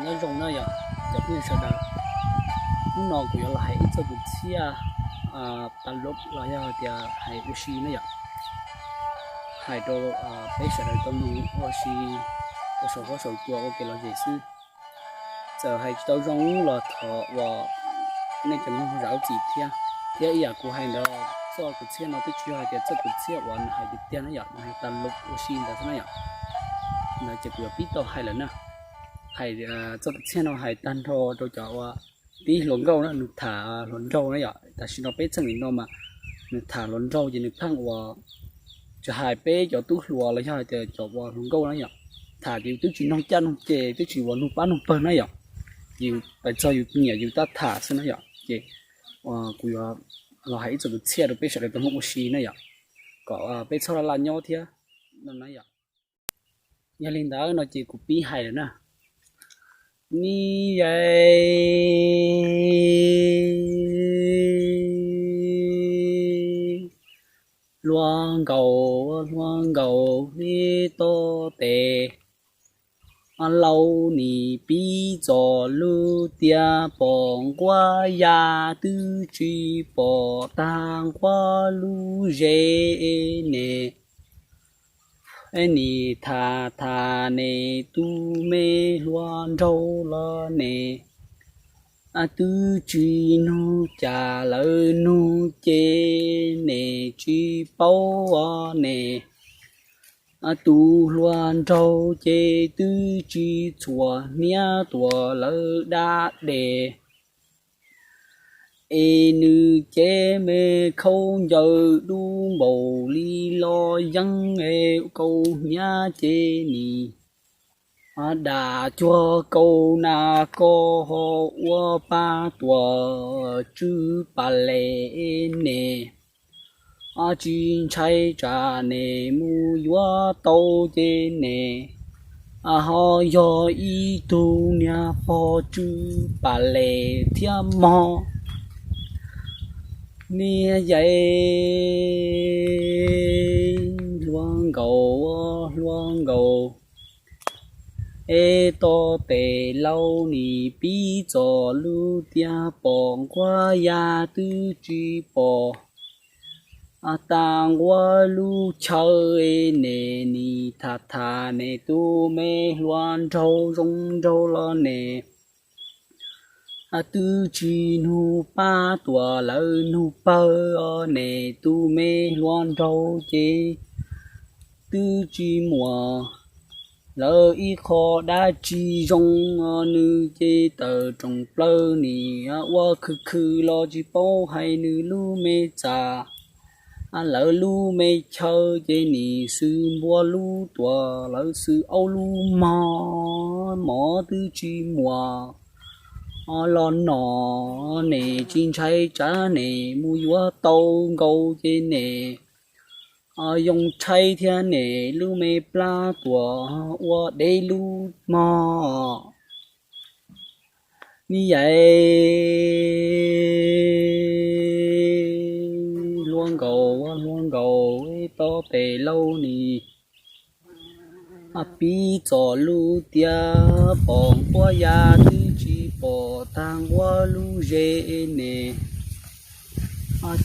Nyob zoo na yom, cov phooj ywg sawv daws, hnub no kuv yuav los hais ib txoj kwv txhiaj tas lub los yog hais tias hais ua si na yom, hais rau peb sawv daws tau mloog ua si, tau saum huab saum cua ua kev lom zem xwb. Txawm hais tsis tau zoo los thov uas nej cov mloog zam lub txim thiab. Thiab ib yam kuv hais ntawd, txoj kwv txhiaj no twb tsis yog hais tias txoj kwv txhiaj uas nws hais tiag tiag na yom, nws hais tas lub ua si ntawd xwb na yom. Ntawd ces kuv yuav pib tau hais lawm na. Hais, txoj kwv txhiaj no hais tag nrho rau cov uas tib hluas nkauj na, nws tham hluas nraug na yom. Tam sim no peb txheej nim no mas nws tham hluas nraug ces nws pheej uas tsis hais peb cov tub hluas los yog hais tias cov uas hluas nkauj na yom, tham ces yus twb tsis noog caj noog ces, twb tsis uas nug pab nug pawg na yom, yus pais txog yus nyiam yus tab tham xwb na yom. Ces kuv yuav los hais ib txoj kwv txhiaj rau peb sawv daws tau mloog ua si na yom, kom peb txhob laj laj nyob thiab no na yom. Yog li ntawd no ces kuv pib hais lawm na. Nib yai, hluas nkaus, hluas nkaus, ib toj tes laus nim pib txom lub tiaj pom nquab ya twb tsis pom tag nquab lub zes ne. Nim tham tham ne tus me hluas nraug los ne, twb tsis nug cas lawv nug ces nim tsis paub os ne. Tus hluas nraug ces twb tsis txhuam hniab tuam lawv dab des, es nws cev me khaub ncaws dub npaum li los yeeb es kaus hniab ces nim dam cuag kaus nas kos ho ua pa tuam tsw pas les ne. Tsis ntshai tsam nim mus yuav tau ces nim ho yog ib tug niag pog tsw pas les thiab mog. Niag yai, hluas nkaus, hluas nkaus, es toj tes laus nim pib txom lub tiaj pom nquab ya twb tsis pom tag nquab lub chaw ne. Nim tham tham ne tus me hluas nraug zoo nraug los ne, twb tsis nug pab tuam lawv nug pawg os ne. Tus me hluas nraug ces twb tsis muaj lawv ib qho dab tsi zoo os. Nws ces tawm rooj plaws nim ua khwv khwv los tsis paub hais nws lub me txaj, lawv lub me chaw ces nim xwb npua lub tuam lawv xwb aub lub mog. Mov twb tsis muaj los no, nim tsis ntshai tsam nim mus yuav tau nkaus ces nim yoo tshaib thiab nim lub me plab tuam ua deb lub mog. Nib yai, hluas nkaus, hluas nkaus, toj tes laus nim pib txom lub tiaj pom nquab ya twb tsis pom tag nquab lub zes ne.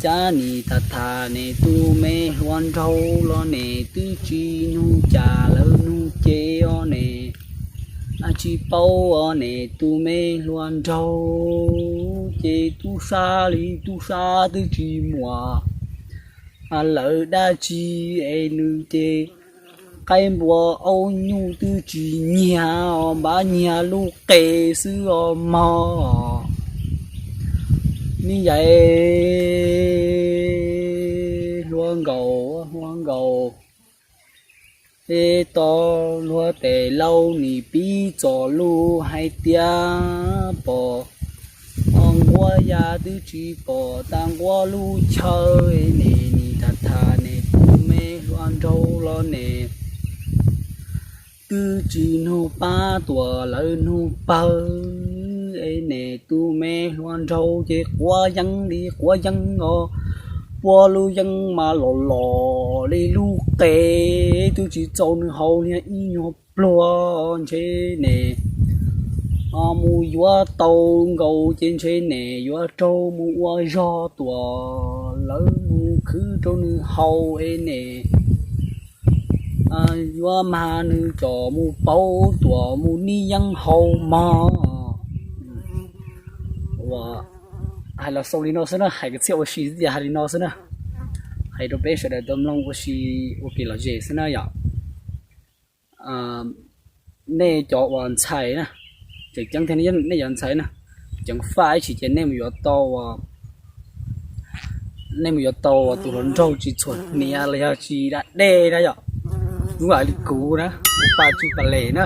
Cas nim tham tham ne tus me hluas nraug los ne twb tsis nug cas lawv nug ces os ne. Tsis paub os ne tus me hluas nraug ces tub sab li tub sab twb tsis muaj lawv dab tsi es nws ces qaib npua aub nyuj twb tsis nyiag os, npab nyiag lub qe xwb os mog. Nib yai, hluas nkaus, hluas nkaus, es toj hluas tes laus nim pib txom lub hais tias pom nquab ya twb tsis pom tag nquab lub chaw ne. Nim tham tham ne tus me hluas nraug los ne twb tsis nug pab tuam lawv nug pawg es ne tus me hluas nraug ces quav yeeb li quav yeeb os, puab lub yeeb mas los los li lub qe twb tsis txaus nws haus niag ib nyuag pluag ntshe ne. Mus yuav tau nkaus ces ntshe nim yuav raug mus ua zog tuam, lawv mus khwv rau nws haus es nim yuav mag nws coj mus pauv tuam mus nib yeeb hau mog. Ua, hais los xaus li no xwb na, hais kwv txhiaj ua si xwb tias hais li no xwb na, hais rau peb sawv daws tau mloog ua si ua kev lom zem xwb na yom. Nej cov uas ntxhais na, tseem ceeb thiab nej cov ntxhais na, ceev faj ib sim ces nej mus yuav tau, nej mus yuav tau tus hluas nraug tsis txhuam hniav los yog tsis da dej na yom, ua li kuv na, ua pa tsis pa les na.